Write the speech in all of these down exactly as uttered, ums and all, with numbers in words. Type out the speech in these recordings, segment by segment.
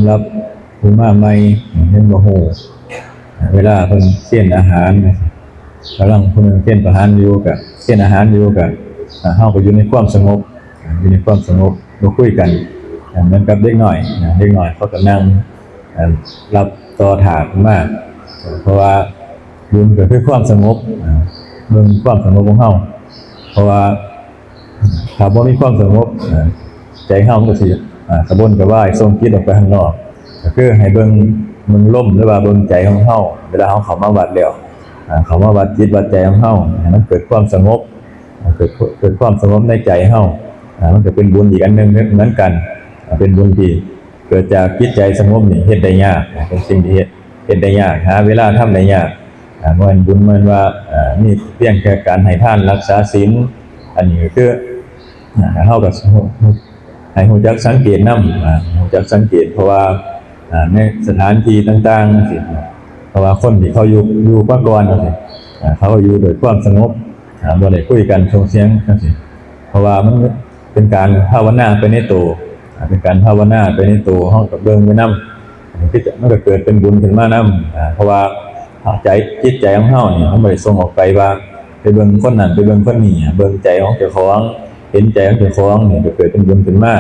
สำหรับผู้มาใหม่ เห็นบ่ฮู้ เวลาเพิ่นเตรียมอาหาร กำลังผู้หนึ่งเตรียมอาหารอยู่กะ เตรียมอาหารอยู่กะ อ่า เฮาก็อยู่ในความสงบ อ่า อยู่ในความสงบ บ่คุยกัน อ่า เหมือนกับเด็กน้อย อ่า เด็กน้อยเขาก็นั่ง อ่า รับต่อท่าเพิ่นมา เพราะว่าบุญก็คือความสงบ อ่า เบิ่งความสงบของเฮา เพราะว่า ถ้าบ่มีความสงบ อ่า ใจเฮามันก็สิ อ่า กระวนกระวาย ส่งจิตออกไปข้างนอก ก็คือให้เบิ่ง เบิ่งลม หรือว่าเบิ่งใจของเฮา เวลาเฮาเข้ามาวัดแล้ว อ่า เข้ามาวัดจิตวัดใจของเฮา ให้มันเกิดความสงบ อ่า เกิด เกิดความสงบในใจเฮา อ่า มันก็เป็นบุญอีกอันหนึ่งเหมือนกัน อ่า เป็นบุญที่เกิดจากจิตใจสงบนี่เฮ็ดได้ยาก อ่า เป็นสิ่งที่เฮ็ด เฮ็ดได้ยาก หาเวลาทำได้ยาก อ่า บ่แม่นบุญ บ่แม่นว่า อ่า มีเพียงแค่การให้ทานรักษาศีล อันนี้ก็คือ อ่า เฮาก็ ให้รู้จักสังเกตนำ อ่า รู้จักสังเกต เพราะว่า อ่า ในสถานที่ต่างๆ จังซี้ เพราะว่าคนที่เขาอยู่ อยู่มาก่อนจังซี้ อ่า เขาก็อยู่ด้วยความสงบ อ่า บ่ได้คุยกันส่งเสียงจังซี้ เพราะว่ามันเป็นการภาวนาไปในตัว อ่า เป็นการภาวนาไปในตัว เฮาก็เบิ่งไปนำ อันนี้คือมันก็เกิดเป็นบุญขึ้นมานำ อ่า เพราะว่าใจ จิตใจของเฮานี่ มันบ่ได้ส่งออกไปว่า ไปเบิ่งคนนั้น ไปเบิ่งคนนี้ เบิ่งใจของเจ้าของ เห็นใจของเจ้าของนี่ก็เกิดเป็นบุญขึ้นมา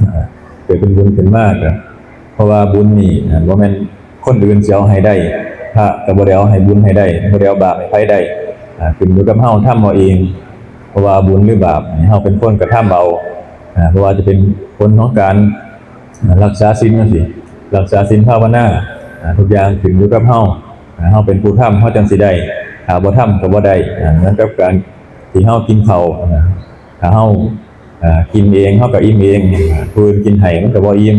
อ่า เกิดเป็นบุญขึ้นมาก็ เพราะว่าบุญนี่ อ่า บ่แม่นคนอื่นสิเอาให้ได้ พระก็บ่ได้เอาให้บุญให้ได้ บ่ได้เอาบาปให้ไผได้ อ่า ขึ้นอยู่กับเฮาทำเอาเอง เพราะว่าบุญหรือบาปนี่เฮาเป็นคนกระทำเอา อ่า เพราะว่าจะเป็นผลของการ อ่า รักษาศีลจังซี้ รักษาศีลภาวนา อ่า ทุกอย่างขึ้นอยู่กับเฮา อ่า เฮาเป็นผู้ทำ เฮาจังสิได้ ถ้าบ่ทำก็บ่ได้ อ่า เหมือนกับการที่เฮากินข้าว อ่า ถ้าเฮา อ่า กินเอง เฮาก็อิ่มเอง อ่า ผู้อื่นกินให้มันก็บ่อิ่ม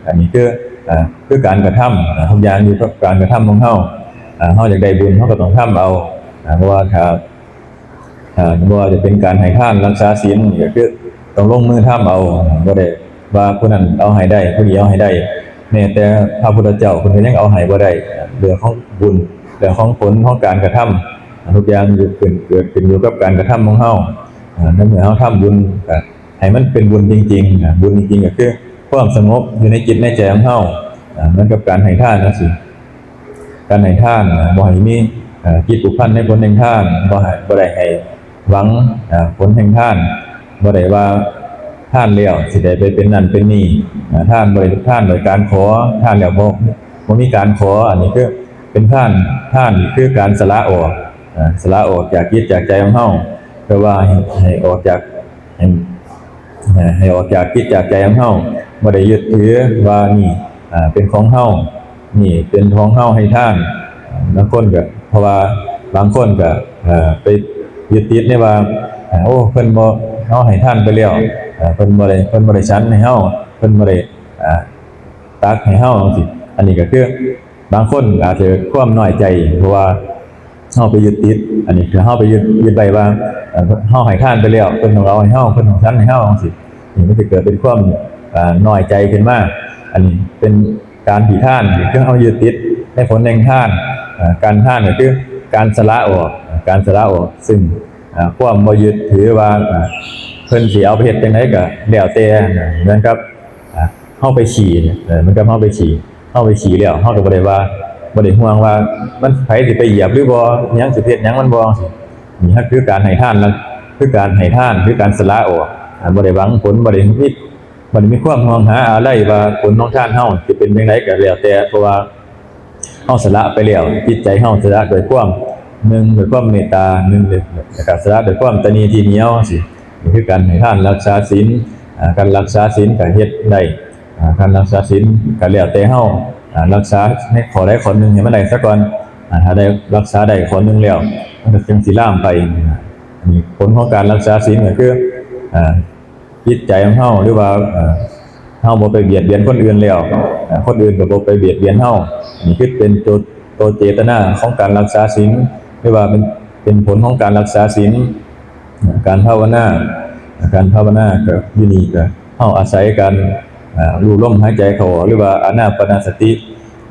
อันนี้คือ อ่า คือการกระทำ อ่า ทุกอย่างอยู่กับการกระทำของเฮา อ่า เฮาอยากได้บุญ เฮาก็ต้องทำเอา อ่า เพราะว่าถ้า อ่า บ่ว่าจะเป็นการให้ทาน รักษาศีล นี่ก็คือต้องลงมือทำเอา บ่ได้ว่าผู้นั้นเอาให้ได้ ผู้นี้เอาให้ได้ แม้แต่พระพุทธเจ้าเพิ่นก็ยังเอาให้บ่ได้ เรื่องของบุญ เรื่องของผลของการกระทำ ทุกอย่างอยู่ขึ้น เกิดขึ้นอยู่กับการกระทำของเฮา อ่า ในเมื่อเฮาทำบุญ ก็ให้มันเป็นบุญจริงๆ อ่า บุญจริงๆ ก็คือความสงบอยู่ในจิตในใจของเฮา อ่า เหมือนกับการให้ทานจังซี้ การให้ทาน อ่า บ่ให้มี อ่า จิตผูกพันในผลแห่งทาน บ่ให้ บ่ได้ให้หวัง อ่า ผลแห่งทาน บ่ได้ว่าทานแล้วสิได้ไปเป็นนั่นเป็นนี่ อ่า ทานบ่ได้ทานโดยการขอ ทานแล้วบ่ บ่มีการขอ อันนี้คือเป็นทาน ทานนี่คือการสละออก อ่า สละออกจากจิตจากใจของเฮา เพื่อว่าให้ ให้ออกจาก ให้ ให้ออกจากจิตจากใจของเฮา บ่ได้ยึดถือว่านี่ อ่า เป็นของเฮา นี่เป็นของเฮาให้ทาน บางคนก็ เพราะว่าบางคนก็ เอ่อ ไปยึดติดในว่า อ่า โอ้ เพิ่นบ่ เฮาให้ทานไปแล้ว อ่า เพิ่นบ่ได้ เพิ่นบ่ได้ฉันให้เฮา เพิ่นบ่ได้ อ่า ตักให้เฮาจังซี้ อันนี้ก็คือ บางคนอาจจะความน้อยใจ เพราะว่าเฮาไปยึดติด อันนี้คือเฮาไปยึด ยึดไว้ว่า เอ่อ เฮาให้ทานไปแล้ว เพิ่นต้องเอาให้เฮา เพิ่นต้องฉันให้เฮาจังซี้ นี่มันสิเกิดเป็นความ อ่า น้อยใจขึ้นมา อันนี้เป็นการที่ทาน คือเฮายึดติดในผลแห่งทาน อ่า การทานก็คือการสละออก การสละออก ซึ่ง อ่า ความบ่ยึดถือว่า อ่า เพิ่นสิเอาไปเฮ็ดจั่งใดก็แล้วแต่ เหมือนกับ อ่า เฮาไปฉี่เนี่ย เออ เหมือนกับเฮาไปฉี่ เฮาไปฉี่แล้ว เฮาก็บ่ได้ว่า บ่ได้ห่วงว่ามัน ไผสิไปเหยียบหรือบ่ อิหยังสิเฮ็ดหยังมันบ่ จังซี้ นี่คือการให้ทานนะ คือการให้ทาน คือการสละออก อ่า บ่ได้หวังผล บ่ได้มี บ่ได้มีความห่วงหาอาลัยว่าผลของทานเฮาสิเป็นจั่งใดก็แล้วแต่ เพราะว่าเฮาสละไปแล้ว จิตใจเฮาสละด้วยความ หนึ่ง ด้วยความเมตตา หนึ่ง แล้วก็สละด้วยความตระหนี่ทีเหนียวจังซี้ นี่คือการให้ทานรักษาศีล อ่า การรักษาศีลก็เฮ็ดได้ อ่า การรักษาศีลก็แล้วแต่เฮา อ่า รักษาในข้อใดข้อหนึ่งให้มันได้ซะก่อน อ่า ถ้าได้รักษาได้ข้อหนึ่งแล้ว มันก็จั่งสิลามไป อันนี้ผลของการรักษาศีลก็คือ อ่า จิตใจของเฮา หรือว่า อ่า เฮาบ่ไปเบียดเบียนคนอื่นแล้ว อ่า คนอื่นก็บ่ไปเบียดเบียนเฮา นี่คือเป็นตัว ตัวเจตนาของการรักษาศีล หรือว่าเป็น เป็นผลของการรักษาศีล การภาวนา การภาวนาก็อยู่นี่ก็เฮาอาศัยการ อ่า รู้ลมหายใจเข้าออก หรือว่าอานาปานสติ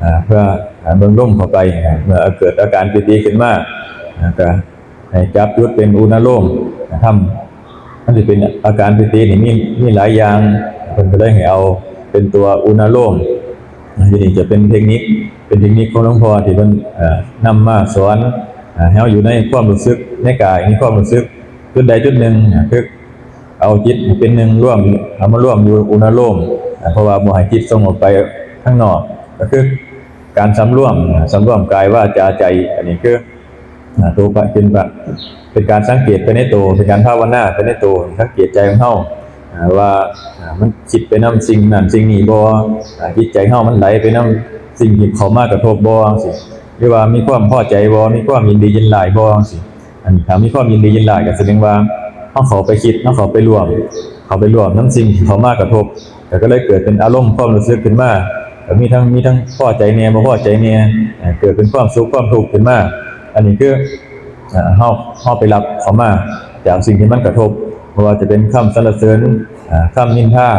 อ่า เพื่อ อ่า เบิ่งลมเข้าไป อ่า เมื่อเกิดอาการปีติขึ้นมา อ่า ก็ให้จับจุดเป็นอุณาโลม ทำ มันสิเป็นอาการปีตินี่มี มีหลายอย่าง เพิ่นก็เลยให้เอาเป็นตัวอุณาโลม ที่นี่จะเป็นเทคนิค เป็นเทคนิคของหลวงพ่อที่เพิ่นเอ่อนำมาสอนเอ่อให้เราอยู่ในความรู้สึกในกาย มีความรู้สึกจุดใดจุดหนึ่งอ่ะคือเอาจิตเป็นหนึ่งรวม เอามารวมอยู่อุณาโลมอ่ะเพราะว่าบ่ให้จิตส่งออกไปข้างนอก ก็คือการสำรวมอ่ะสำรวมกายวาจาใจ อันนี้คือ อ่าตัวเป็นแบบเป็นการสังเกตไปในตัว เป็นการภาวนาไปในตัว สังเกตใจของเฮาอ่าว่าอ่ามันคิดไปนำสิ่งนั้นสิ่งนี้บ่อ่าจิตใจเฮามันไหลไปนำสิ่งที่เข้ามากระทบบ่จังซี้ หรือว่ามีความพอใจบ่ มีความยินดียินร้ายบ่จังซี้ อันถ้ามีความยินดียินร้ายก็แสดงว่าเฮาเข้าไปคิด เฮาเข้าไปร่วม เข้าไปร่วมนำสิ่งที่เข้ามากระทบ ก็เลยเกิดเป็นอารมณ์ความรู้สึกขึ้นมา ก็มีทั้ง มีทั้งพอใจแหน่ บ่พอใจแหน่ อ่า เกิดเป็นความสุขความทุกข์ขึ้นมา อันนี้คือ อ่า เฮา เฮาไปรับเข้ามาจากสิ่งที่มันกระทบ บ่ว่าจะเป็นคำสรรเสริญ อ่า คำนินทา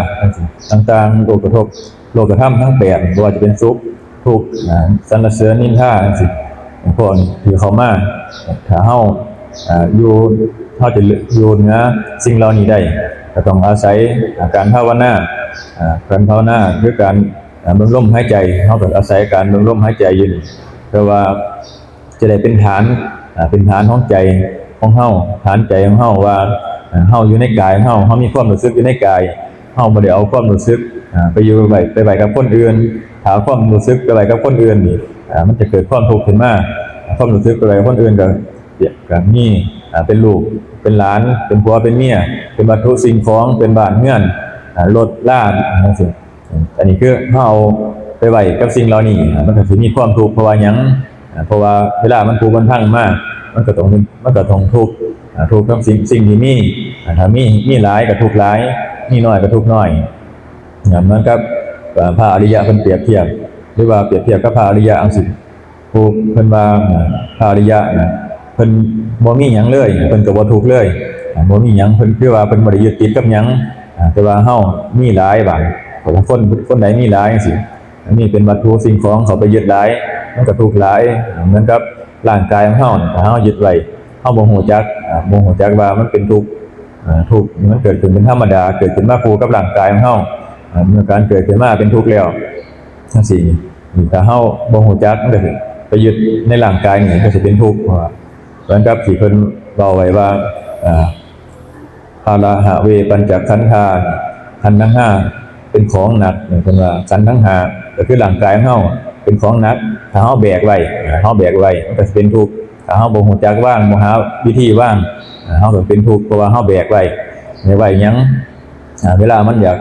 ต่างๆ โลกกระทบ โลกธรรมทั้งแปด บ่ว่าจะเป็นสุข ทุกข์ อ่า สรรเสริญนินทาจังซี้ พวกนี้ที่เข้ามา ถ้าเฮา อ่า อยู่ เฮาจะอยู่เหนือสิ่งเหล่านี้ได้ ก็ต้องอาศัย อ่า การภาวนา อ่า การภาวนาคือการ อ่า เบิ่งลมหายใจ เฮาก็อาศัยการเบิ่งลมหายใจอยู่นี่ เพื่อว่าจะได้เป็นฐาน อ่า เป็นฐานของใจของเฮา ฐานใจของเฮาว่า อ่า เฮาอยู่ในกายของเฮา เฮามีความรู้สึกอยู่ในกาย เฮาบ่ได้เอาความรู้สึก อ่า ไปอยู่ไว้ ไปไว้กับคนอื่น ถ้าเอาความรู้สึกไปไว้กับคนอื่นนี่ อ่า มันจะเกิดความทุกข์ขึ้นมา ความรู้สึกไปไว้กับคนอื่นก็ ก็มี อ่า เป็นลูก เป็นหลาน เป็นผัว เป็นเมีย เป็นวัตถุสิ่งของ เป็นบ้านเรือน อ่า รถลาจังซี้ อันนี้คือเฮาเอาไปไว้กับสิ่งเหล่านี้ อ่า มันก็สิมีความทุกข์ เพราะว่าหยัง อ่า เพราะว่าเวลามันผุมันพังมา มันก็ต้อง มันก็ต้องทุกข์ อ่า ทุกข์กับสิ่ง สิ่งที่มี อ่า ถ้ามี มีหลายก็ทุกข์หลาย มีน้อยก็ทุกข์น้อย อ่า เหมือนกับ อ่า พระอริยะเพิ่นเปรียบเทียบ หรือว่าเปรียบเทียบกับพระอริยะจังซี้ ผู้เพิ่นว่า อ่า พระอริยะนะ เพิ่นบ่มีหยังเลย เพิ่นก็บ่ทุกข์เลย อ่า บ่มีหยัง เพิ่นคือว่าเพิ่นบ่ได้ยึดติดกับหยัง อ่า แต่ว่าเฮามีหลายบาด คน คนใดมีหลายจังซี้ อันนี้เป็นวัตถุสิ่งของเขาไปยึดหลาย มันก็ทุกข์หลาย อ่า เหมือนกับร่างกายของเฮานี่ ถ้าเฮายึดไว้ เฮาบ่ฮู้จัก อ่า บ่ฮู้จักว่ามันเป็นทุกข์ อ่า ทุกข์นี่มันเกิดขึ้นเป็นธรรมดา เกิดขึ้นมาคู่กับร่างกายของเฮา อ่า เมื่อการเกิดขึ้นมาเป็นทุกข์แล้วจังซี้ นี่ถ้าเฮาบ่ฮู้จัก มันก็สิไปยึดในร่างกายนี่ ก็สิเป็นทุกข์ เพราะว่าเหมือนกับที่เพิ่นเว้าไว้ว่า อ่า พาราหะเวปัญจขันธา ขันธ์ทั้งห้าเป็นของหนัก เพิ่นว่าขันธ์ทั้งห้าก็คือร่างกายของเฮาเป็นของหนัก ถ้าเฮาแบกไว้ เฮาแบกไว้ มันก็สิเป็นทุกข์ ถ้าเฮาบ่ฮู้จักวาง บ่หาวิธีวาง เฮาก็เป็นทุกข์ เพราะว่าเฮาแบกไว้ แบกไว้หยัง อ่า เวลามันอยาก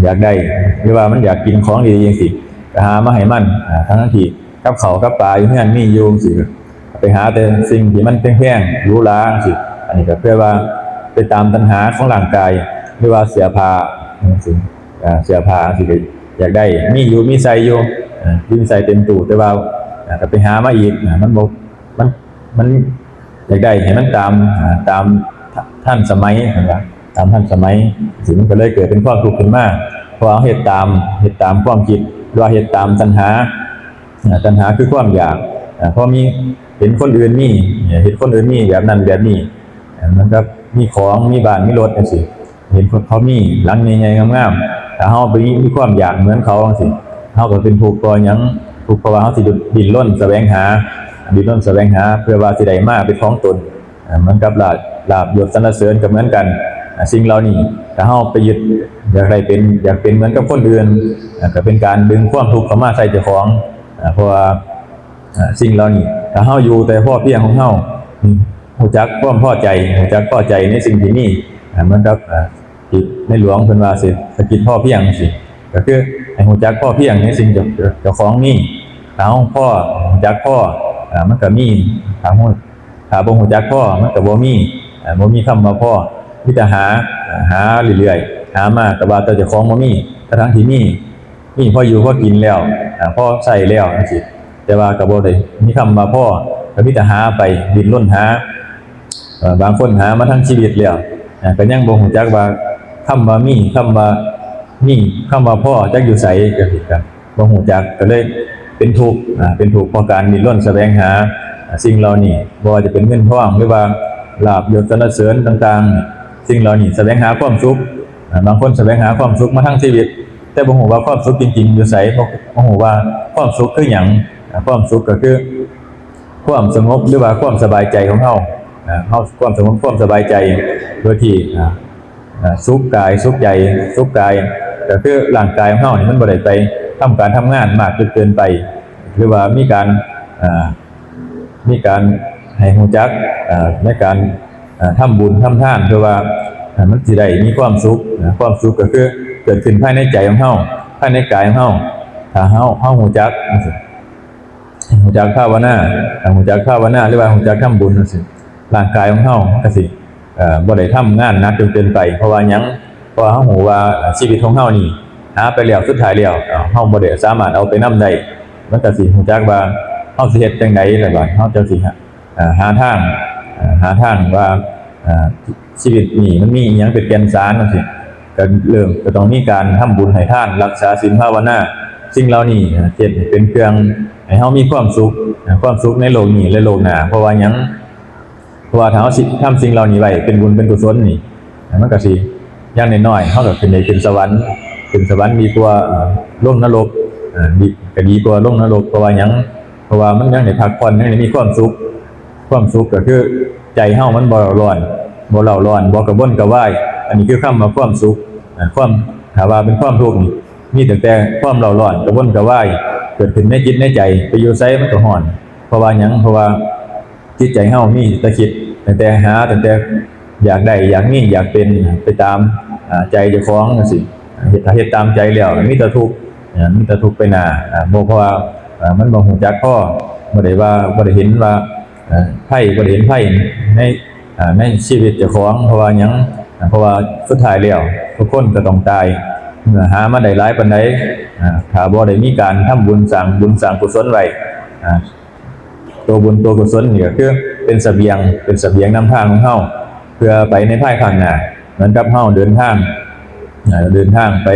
อยากได้ หรือว่ามันอยากกินของดีๆจังซี้ ก็หามาให้มัน อ่า ทั้งๆที่กับข้าวกับปลาอยู่เฮือนมีอยู่จังซี้ ไปหาแต่สิ่งที่มันแพงๆ หรูหราจังซี้ อันนี้ก็เพื่อว่าไปตามตัณหาของร่างกาย หรือว่าเสื้อผ้าจังซี้ อ่า เสื้อผ้าจังซี้ก็อยากได้ มีอยู่ มีใส่อยู่ อ่า มีใส่เต็มตู้ แต่ว่า อ่า ก็ไปหามาอีก อ่า มันบ่ มัน มันอยากได้ให้มันตาม อ่า ตามทันสมัย เห็นปะ ตามทันสมัย สิมันก็เลยเกิดเป็นความทุกข์ขึ้นมา เพราะว่าเฮาเฮ็ดตาม เฮ็ดตามความคิด หรือว่าเฮ็ดตามตัณหา อ่า ตัณหาคือความอยาก อ่า พอมี เห็นคนอื่นมี เห็นคนอื่นมีแบบนั้นแบบนี้ อ่า มันก็มีของ มีบ้าน มีรถจังซี้ เห็นคนเขามีหลังใหญ่ๆงามๆ ถ้าเฮาไปมี มีความอยากเหมือนเขาจังซี้ เฮาก็เป็นทุกข์ เพราะหยัง ทุกข์เพราะว่าเฮาสิดิ้นรนแสวงหา ดิ้นรนแสวงหา เพื่อว่าสิได้มาเป็นของตน อ่า เหมือนกับลาภ ลาภยศสรรเสริญก็เหมือนกัน อ่า สิ่งเหล่านี้ ถ้าเฮาไปยึด อยากได้เป็น อยากเป็นเหมือนกับคนอื่น อ่า ก็เป็นการดึงความทุกข์เข้ามาใส่เจ้าของ อ่า เพราะว่า อ่า สิ่งเหล่านี้ ถ้าเฮาอยู่แต่พอเพียงของเฮา อืม รู้จักความพอใจ รู้จักพอใจในสิ่งที่มี อ่า เหมือนกับ อ่า ที่ในหลวงเพิ่นว่าเศรษฐกิจพอเพียงจังซี้ ก็คือให้รู้จักพอเพียงในสิ่งเจ้า เจ้าของมี ถ้าเฮาพอ รู้จักพอ อ่า มันก็มี ถ้าเฮา ถ้าบ่รู้จักพอ มันก็บ่มี อ่า บ่มีคำว่าพอ มีแต่หา อ่า หาเรื่อยๆ หามา แต่ว่าแต่เจ้าของบ่มี ทั้งๆที่มี มีพออยู่พอกินแล้ว อ่า พอใช้แล้วจังซี้ แต่ว่าก็บ่ได้มีคำว่าพอ ก็มีแต่หาไป ดิ้นรนหา เอ่อ บางคนหามาทั้งชีวิตแล้ว อ่า ก็ยังบ่รู้จักว่าคำว่ามี คำว่ามี คำว่าพอจักอยู่ไส จังซี้ครับ บ่รู้จัก ก็เลยเป็นทุกข์ อ่า เป็นทุกข์เพราะการดิ้นรนแสวงหา อ่า สิ่งเหล่านี้ บ่ว่าจะเป็นเงินทอง หรือว่าลาภยศสรรเสริญต่างๆ สิ่งเหล่านี้แสวงหาความสุข อ่า บางคนแสวงหาความสุขมาทั้งชีวิต แต่บ่ฮู้ว่าความสุขจริงๆอยู่ไส บ่ บ่ฮู้ว่าความสุขคือหยัง อ่า ความสุขก็คือความสงบหรือว่าความสบายใจของเฮา อ่า เฮา ความสงบความสบายใจ โดยที่ อ่า อ่า สุขกายสุขใจ สุขกายก็คือร่างกายของเฮานี่มันบ่ได้ไปทำการทำงานมากจนเกินไป หรือว่ามีการ อ่า มีการให้ฮู้จัก อ่า ในการ อ่า ทำบุญทำทาน เพื่อว่า อ่า มันสิได้มีความสุข อ่า ความสุขก็คือเกิดขึ้นภายในใจของเฮา ภายในกายของเฮา ถ้าเฮา เฮาฮู้จักจั่งซี้ ฮู้จักภาวนา ถ้าฮู้จักภาวนา หรือว่าฮู้จักทำบุญจั่งซี้ ร่างกายของเฮามันก็สิ เอ่อ บ่ได้ทำงานหนักจนเกินไป เพราะว่าหยัง เพราะว่าเฮาฮู้ว่าชีวิตของเฮานี่หาไปแล้ว สุดท้ายแล้ว เอ่อ เฮาบ่ได้สามารถเอาไปนำได้ มันก็สิฮู้จักว่าเฮาสิเฮ็ดจั่งใด แล้วก็เฮาจั่งสิหา เอ่อ หาทาง เอ่อ หาทางว่า เอ่อ ชีวิตนี่มันมีอิหยังเป็นแก่นสารจั่งซี้ ก็เริ่ม ก็ต้องมีการทำบุญให้ทาน รักษาศีลภาวนา สิ่งเหล่านี้เฮ็ดให้เป็นเครื่องให้เฮามีความสุข ความสุขในโลกนี้และโลกหน้า เพราะว่าหยัง เพราะว่าถ้าเฮาสิทำสิ่งเหล่านี้ไว้เป็นบุญเป็นกุศลนี่ มันก็สิ อย่างน้อยๆ เฮาก็ขึ้นได้ขึ้นสวรรค์ ขึ้นสวรรค์ดีกว่า เอ่อ ลงนรก เอ่อ ดี ก็ดีกว่าลงนรก เพราะว่าหยัง เพราะว่ามันยังได้พักผ่อน ยังได้มีความสุข ความสุขก็คือใจเฮามันบ่เร่าร้อน บ่เร่าร้อน บ่กระวนกระวาย อันนี้คือคำว่าความสุข อ่า ความ ถ้าว่าเป็นความทุกข์นี่ มีตั้งแต่ความเร่าร้อน กระวนกระวาย เกิดขึ้นในจิตในใจ ไปอยู่ไสมันก็ร้อน เพราะว่าหยัง เพราะว่าจิตใจเฮามีแต่คิด ตั้งแต่หา ตั้งแต่อยากได้ อยากมี อยากเป็น ไปตาม อ่า ใจเจ้าของจั่งซี้ เฮ็ด ถ้าเฮ็ดตามใจแล้ว มีแต่ทุกข์ อ่า มีแต่ทุกข์ไปหน้า อ่า บ่ เพราะว่า อ่า มันบ่ฮู้จักพอ บ่ได้ว่า บ่ได้เห็นว่า เอ่อ ภัย บ่ได้เห็นภัยใน อ่า ในชีวิตเจ้าของ เพราะว่าหยัง อ่า เพราะว่าสุดท้ายแล้วทุกคนก็ต้องตาย เมื่อหามาได้หลายปานใด อ่า ถ้าบ่ได้มีการทำบุญ สร้างบุญสร้างกุศลไว้ อ่า ตัวบุญตัวกุศลนี่ก็คือเป็นเสบียง เป็นเสบียงนำทางของเฮา เพื่อไปในภายภาคหน้า เหมือนกับเฮาเดินทาง อ่า เดินทางไป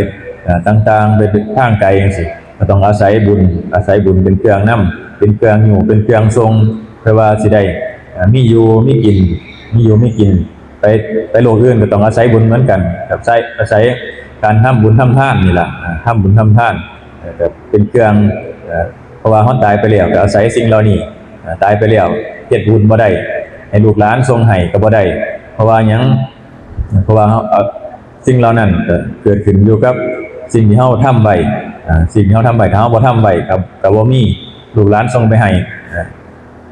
อ่า ต่างๆ ไปทางไกลจั่งซี้ ก็ต้องอาศัยบุญ อาศัยบุญเป็นเครื่องนำ เป็นเครื่องยูง เป็นเครื่องส่ง เพื่อว่าสิได้ อ่า มีอยู่มีกิน มีอยู่มีกิน ไป ไปโลกอื่นก็ต้องอาศัยบุญเหมือนกัน อาศัย อาศัยการทำบุญทำทานนี่ล่ะ อ่า ทำบุญทำทาน เอ่อ ก็เป็นเครื่อง เอ่อ เพราะว่าเฮาตายไปแล้วก็อาศัยสิ่งเหล่านี้ อ่า ตายไปแล้วเฮ็ดบุญบ่ได้ ให้ลูกหลานส่งให้ก็บ่ได้ เพราะว่าหยัง เพราะว่าเฮา เอ่อ สิ่งเหล่านั้นก็เกิดขึ้นอยู่กับสิ่งที่เฮาทำไว้ อ่า สิ่งที่เฮาทำไว้ ถ้าเฮาบ่ทำไว้ก็ ก็บ่มีลูกหลานส่งไปให้ อ่า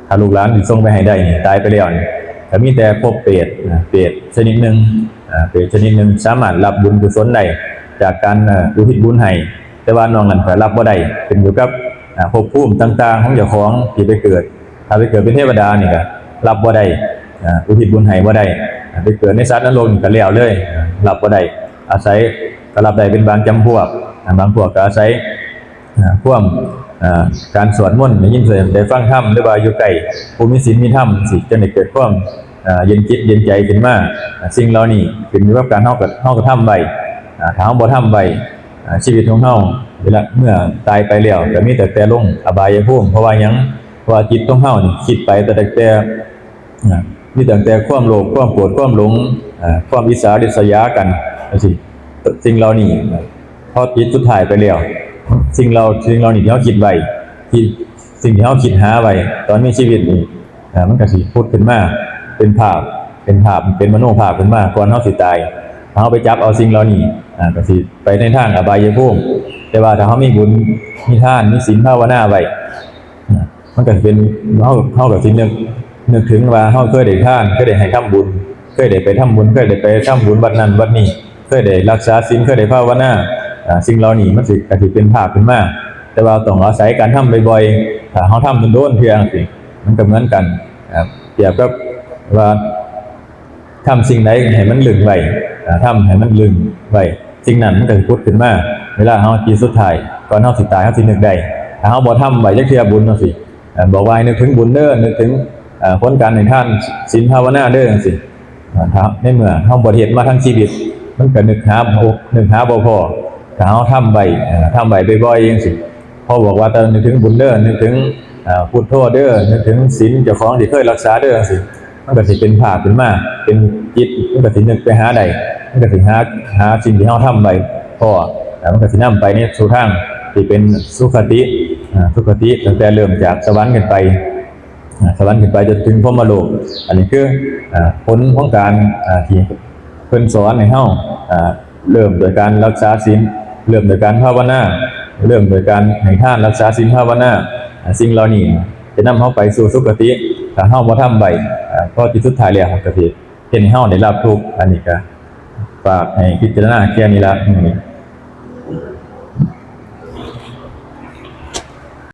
ถ้าลูกหลานสิส่งไปให้ได้นี่ ตายไปแล้วนี่ ก็มีแต่พบเปรต อ่า เปรตชนิดหนึ่ง อ่า เปรตชนิดหนึ่งสามารถรับบุญกุศลได้ จากการ อ่า อุทิศบุญให้ แต่ว่านอกนั้นก็รับบ่ได้ ขึ้นอยู่กับ อ่า ภพภูมิต่างๆ ของเจ้าของที่ไปเกิด ถ้าไปเกิดเป็นเทวดานี่ก็รับบ่ได้ อ่า อุทิศบุญให้บ่ได้ อ่า ไปเกิดในสัตว์นรกนี่ก็แล้วเลย อ่า รับบ่ได้ อาศัย ก็รับได้เป็นบางจำพวก อ่า บางพวกก็อาศัย อ่า ความ อ่า การสวดมนต์ ได้ยินเสียง ได้ฟังธรรม หรือว่าอยู่ใกล้ผู้มีศีลมีธรรมจั่งซี้ จั่งได้เกิดความ อ่า เย็นจิตเย็นใจขึ้นมา อ่า สิ่งเหล่านี้ขึ้นอยู่กับการเฮากระ เฮากระทำไว้ อ่า ถ้าเฮาบ่ทำไว้ อ่า ชีวิตของเฮาเวลาเมื่อตายไปแล้วก็มีแต่แต่ลงอบายภูมิ เพราะว่าหยัง เพราะว่าจิตของเฮานี่คิดไปแต่ แต่ อ่า มีตั้งแต่ความโลภ ความโกรธ ความหลง อ่า ความอิจฉาริษยากันจั่งซี้ สิ่งเหล่านี้ พอจิตสุดท้ายไปแล้ว สิ่งเหล่า สิ่งเหล่านี้ที่เฮาคิดไว้ ที่ สิ่งที่เฮาคิดหาไว้ตอนมีชีวิตนี่ อ่า มันก็สิผุดขึ้นมาเป็นภาพ เป็นภาพ เป็นมโนภาพขึ้นมาก่อนเฮาสิตาย ถ้าเฮาไปจับเอาสิ่งเหล่านี้ อ่า ก็สิไปในทางอบายภูมิ แต่ว่าถ้าเฮามีบุญ มีทาน มีศีลภาวนาไว้ อ่า มันก็สิเป็น เฮา เฮาก็สินึก นึกถึงว่าเฮาเคยได้ทาน เคยได้ให้ทำบุญ เคยได้ไปทำบุญ เคยได้ไปทำบุญวัดนั้นวัดนี้ เคยได้รักษาศีล เคยได้ภาวนา อ่า สิ่งเหล่านี้มันสิ ก็สิเป็นภาพขึ้นมา แต่ว่าต้องอาศัยการทำบ่อยๆ ถ้าเฮาทำโดนๆ เทื่อจั่งซี้ มันก็เหมือนกัน อ่า เปรียบกับว่าทำสิ่งใดให้มันลึงไว้ อ่า ทำให้มันลึงไว้ สิ่งนั้นมันก็สิผุดขึ้นมา เวลาเฮาจิตสุดท้าย ก่อนเฮาสิตาย เฮาสินึกได้ ถ้าเฮาบ่ทำไว้จักเทื่อบุญจั่งซี้ อ่า บอกว่าให้นึกถึงบุญเด้อ นึกถึง อ่า ผลการให้ทาน ศีลภาวนาเด้อจั่งซี้ อ่า ถ้าในเมื่อเฮาบ่ได้เฮ็ดมาทั้งชีวิต มันก็นึกหาบ่ นึกหาบ่พอ ถ้าเฮาทำไว้ อ่า ทำไว้บ่อยๆ จั่งซี้ พอบอกว่าแต่นึกถึงบุญเด้อ นึกถึง อ่า พุทโธเด้อ นึกถึงศีลเจ้าของที่เคยรักษาเด้อจั่งซี้ มันก็สิเป็นภาพขึ้นมา เป็นจิต มันก็สินึกไปหาได้ มันก็สิหา หาสิ่งที่เฮาทำไว้พอ อ่ามันก็สินำไปในสู่ทางที่เป็นสุคติ อ่าสุคติตั้งแต่เริ่มจากสวรรค์ขึ้นไป อ่าสวรรค์ขึ้นไปจนถึงพรหมโลก อันนี้คือ อ่าผลของการ อ่าที่เพิ่นสอนให้เฮา อ่าเริ่มโดยการรักษาศีล เริ่มโดยการภาวนา เริ่มโดยการให้ทาน รักษาศีล ภาวนา อ่าสิ่งเหล่านี้จะนำเฮาไปสู่สุคติ ถ้าเฮาบ่ทำไว้ อ่าพอที่สุดท้ายแล้วก็สิเฮ็ดให้เฮาได้รับทุกข์ อันนี้ก็ฝากให้พิจารณาแค่นี้ละ